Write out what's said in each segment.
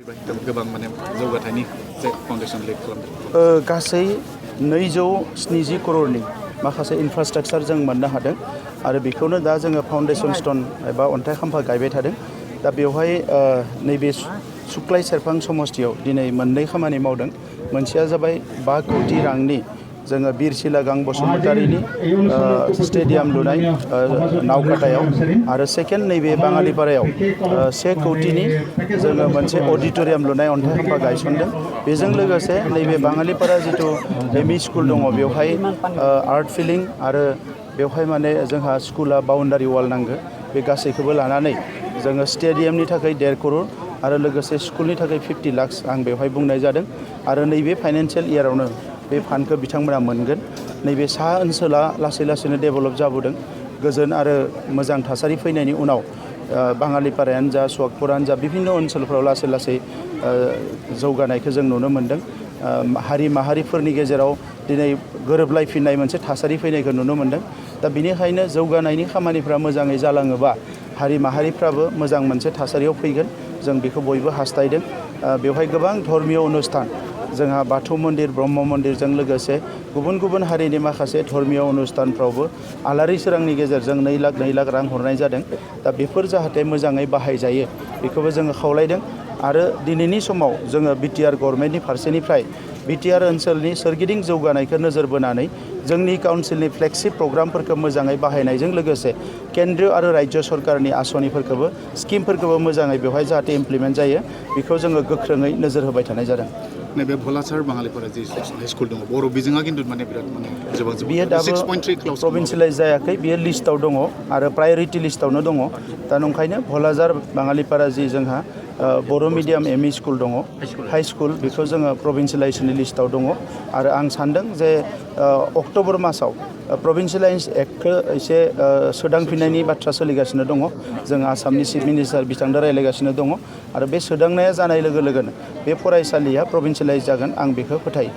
गोबां माने जौगाथायनि जे फाउन्डेसन लिड खालामदों गासै 270 करोड़नि माखासे इनफ्रास्ट्राक्चार जों मोननो हादों आरो बेखौनो दा जोङो फाउन्डेसन स्टोन एबा अन्थाइ खाम्फा गायबाय थादों दा बेवहाय नैबे सुक्लाय सेरफां समस्तियाव दिनै मोननै खामानि मावदों मोनसेया जाबाय 5 कोटी रांनि जोङो बिरसिलागां बसुमतारिनि स्टेडियाम लुनाय नावकाटायाव आरो सेकेन्ड नैबे बाङालिपारायाव 1 कोटीनि जोङो मोनसे अडिटोरियाम लुनाय अन्थाइ खाम्फा गायसनदों बेजों लोगोसे नैबे बाङालिपारा जिथु एमइ स्कुल दङ बेवहाय आर्ट फिलिं आरो बेवहाय माने जोंहा स्कुला बाउन्डारि वाल नांगौ बे गासैखौबो लानानै जोङो स्टेडियामनि थाखाय 1.5 करोड़ आरो लोगोसे स्कुलनि थाखाय 50 लाख आं बेवहाय बुंनाय जादों आरो नैबे फाइनान्सियेल इयारावनो बे फान्डखौ बिथांमोना मोनगोन नैबे सा ओनसोला लासै लासैनो डेभेलप जाबोदों गोजोन आरो मोजां थासारि फैनायनि उनाव बाङालिपारायानो जा सुवागपुरानो जा बिभिन्न ओनसोलफोराव लासै लासै जौगानायखौ जों नुनो मोन्दों हारि माहारिफोरनि गेजेराव दिनै गोरोबलायफिननाय मोनसे थासारि फैनायखौ नुनो मोन्दों दा बेनिखायनो जौगानायनि खामानिफ्रा मोजाङै जालाङोबा हारि माहारिफ्राबो मोजां मोनसे थासारियाव फैगोन जों बेखौ बयबो हास्थायदों बेवहाय गोबां धर्मीय अनुष्ठान जोंहा बाथौ मन्दिर ब्रह्म मन्दिरजों लोगोसे गुबुन गुबुन हारिनि माखासे धर्मीय अनुष्ठानफ्रावबो आलारि सोरांनि गेजेरजों 2 लाख रां हरनाय जादों दा बेफोर जाहाथे मोजाङै बाहायजायो बेखौबो जोङो खावलायदों आरो दिनैनि समाव जोङो बिटिआर गभर्नमेन्टनि फारसेनिफ्राय बिटिआर ओनसोलनि सोरगिदिं जौगानायखौ नोजोर बोनानै जोंनि काउन्सिलनि फ्लेगशिप प्रग्रामफोरखौ मोजाङै बाहायनायजों लोगोसे केन्द्र आरो राज्य सरकारनि आसनिफोरखौबो स्किमफोरखौबो मोजाङै बेवहाय जाहाथे इमप्लिमेन्ट जायो बेखौ जोङो गोख्रोङै नोजोर होबाय थानाय जादों नैबे भलासार बाङालिपारा जि हाई स्कुल दङ बर' बिजोङा खिन्थु माने बिराद माने जोबोद बियो दाबो 6.3 क्लास प्रभिन्सियेलाइज जायाखै बियो लिस्टआव दङ आरो प्रायोरिटि लिस्टआवनो दङ दा नंखायनो भलाजार बाङालिपारा जि जोंहा बर' मिडियाम एमइ स्कुल दङ हाई स्कुल बेखौ जोङो प्रभिन्सियेलाइजेसननि लिस्टआव दङ आरो आं सान्दों जे अक्ट'बर मासाव प्रभिन्सियेलाइज एक्टखौ एसे सोदांफिननायनि बाथ्रा सोलिगासिनो दङ जों आसामनि चिफ मिनिस्टार बिथांजों रायज्लायगासिनो दङ आरो बे सोदांनाया जानाय लोगो लोगोनो बे फरायसालिया प्रभिन्सियेलाइज जागोन आं बेखौ फोथायो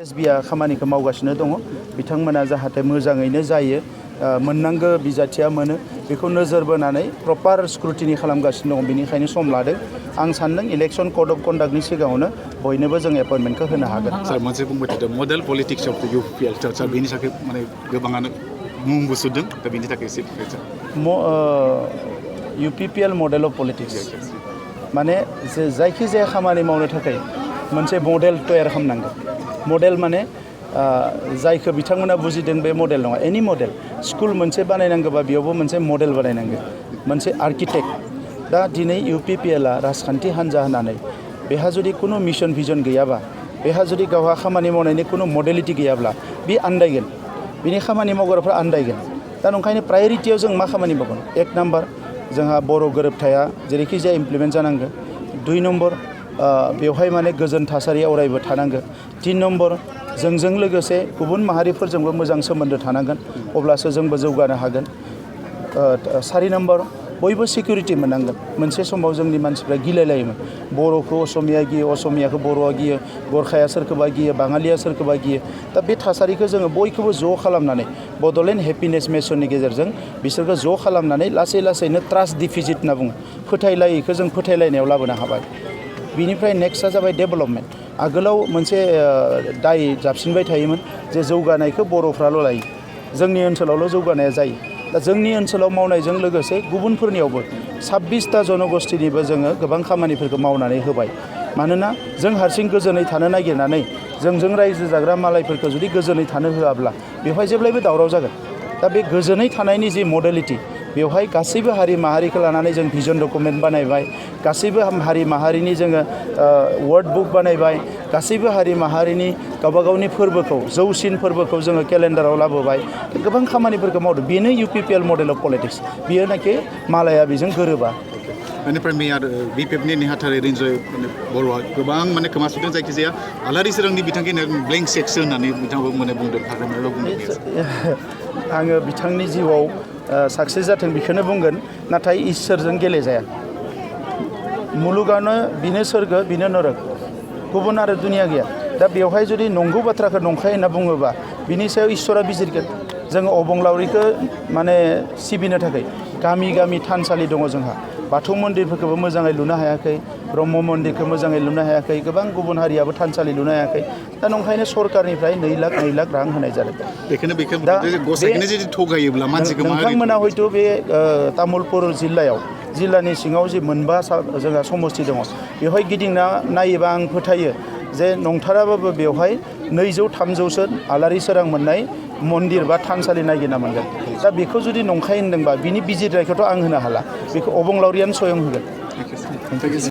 एसबिआ खामानिखौ मावगासिनो दङ बिथांमोना जाहाथे मोजाङैनो जायो मोननांगौ बिजाथिया मोनो बेखौ नोजोर बोनानै प्रपार स्क्रुटिनि खालामगासिनो दङ बेनिखायनो सम लादों आं सान्दों इलेक्सन कड अफ कन्डाक्टनि सिगाङावनो बयनोबो जों एपइन्टमेन्टखौ होनो हागोन सार मोनसे बुंबाय थादों मडेल पलिटिक्स अफ इउपिएल सार बेनि थाखाय माने गोबाङानो मुंबो सुदों दा बेनि थाखाय एसे इउपिपिएल मडेल अफ पलिटिक्स माने जायखिजाया खामानि मावनो थाखाय मोनसे मडेल तैयार खालामनांगौ मडेल माने जायखौ बिथांमोना बुजिदों बे मडेल नङा एनि मडेल स्कुल मोनसे बानायनांगौबा बेयावबो मोनसे मडेल बानायनांगौ मोनसे आर्किटेक्ट दा दिनै इउपिपिएलआ राजखान्थि हान्जा होननानै बेहा जुदि खुनु मिशन भिजन गैयाबा बेहा जुदि गावहा खामानि मावनायनि खुनु मडेलिटि गैयाब्ला बे आन्दायगोन बिनि खामानि मावग्राफ्रा आन्दायगोन दा नंखायनो प्रायोरिटियाव जों मा खामानि मावगोन 1 नाम्बार जोंहा बर' गोरोबथाया जेरैखि जाया इमप्लिमेन्ट जानांगौ 2 नम्बर बेवहाय माने गोजोन थासारिया अरायबो थानांगौ 3 नम्बर जोंजों लोगोसे गुबुन माहारिफोरजोंबो मोजां सोमोन्दो थानांगोन अब्लासो जोंबो जौगानो हागोन 4 नम्बर बयबो सिकिउरिटि मोननांगोन मोनसे समाव जोंनि मानसिफ्रा गिलायलायोमोन बर'खौ असमिया गियो असमियाखौ बर'आ गियो गरखाया सोरखौबा गियो बाङालिया सोरखौबा गियो दा बे थासारिखौ जोङो बयखौबो ज' खालामनानै बड'लेण्ड हेपिनेस मिशननि गेजेरजों बिसोरखौ ज' खालामनानै लासै लासैनो ट्रास्ट डिफिजिट होनना बुङो फोथायलायैखौ जों फोथायलायनायाव लाबोनो हाबाय बिनिफ्राय नेक्स्टआ जाबाय डेभेलपमेन्ट आगोलाव मोनसे दाय जाबसिनबाय थायोमोन जे जौगानायखौ बर'फ्राल' लायो जोंनि ओनसोलावल' जौगानाया जायो दा जोंनि ओनसोलाव मावनायजों लोगोसे गुबुनफोरनियावबो 26टा जनगोष्ठीनिबो जोङो गोबां खामानिफोरखौ मावनानै होबाय मानोना जों हारसिं गोजोनै थानो नागिरनानै जोंजों रायजो जाग्रा मालायफोरखौ जुदि गोजोनै थानो होआब्ला बेवहाय जेब्लायबो दावराव जागोन दा बे गोजोनै थानायनि जि मडेलिटि बेवहाय गासैबो हारि माहारिखौ लानानै जों भिजन डकुमेन्ट बानायबाय गासैबो हारि माहारिनि जोङो वर्ड बुक बानायबाय गासैबो हारि माहारिनि गावबा गावनि फोरबोखौ जौसिन फोरबोखौ जोङो केलेन्डाराव लाबोबाय गोबां खामानिफोरखौ मावदों बेनो इउपिपिएल मडेल अफ पलिटिक्स बियो नाखि मालाया बेजों गोरोबा बेनिफ्राय मेयर बिपिएफनि नेहाथारि रिन्जय बर'आ गोबां माने खोमा सुदों जायखिजाया आलारि सोरांनि बिथांखि ब्लेंक चेकसो होननानै बिथांखौ माने बुंदों आङो बिथांनि जिउआव साक्सेस जाथों बेखौनो बुंगोन नाथाय इसोरजों गेलेजाया मुलुगानो बिनो सोरगो बिनो नरक गुबुन आरो दुनिया गैया दा बेवहाय जुदि नंगौ बाथ्राखौ नंखाय होनना बुङोबा बिनि सायाव इसोरा बिजिरगोन जोङो अबंलावरिखौ माने सिबिनो थाखाय गामि गामि थानसालि दङ जोंहा बाथौ मन्दिरफोरखौबो मोजाङै लुनो हायाखै ब्रह्म मन्दिरखौ मोजाङै लुनो हायाखै गोबां गुबुन हारियाबो थानसालि लुनो हायाखै दा नंखायनो सरकारनिफ्राय 2 लाख रां होनाय जादों दा गसाइखौनो जुदि थगायोब्ला मानसिखौ नोंथांमोना हयथ' बे तामुलपुर जिल्लानि सिङाव जे मोनबा जोंहा समस्ति दङ बेवहाय गिदिंना नायोबा आं फोथायो जे नंथाराबाबो बेवहाय 200-300सो आलारि सोरां मोननाय मन्दिर बा थानसालि नागिरना मोनगोन दा बेखौ जुदि नंखाय होनदोंबा बिनि बिजिरनायखौथ' आं होनो हाला बेखौ अबंलावरियानो स्वयं होगोन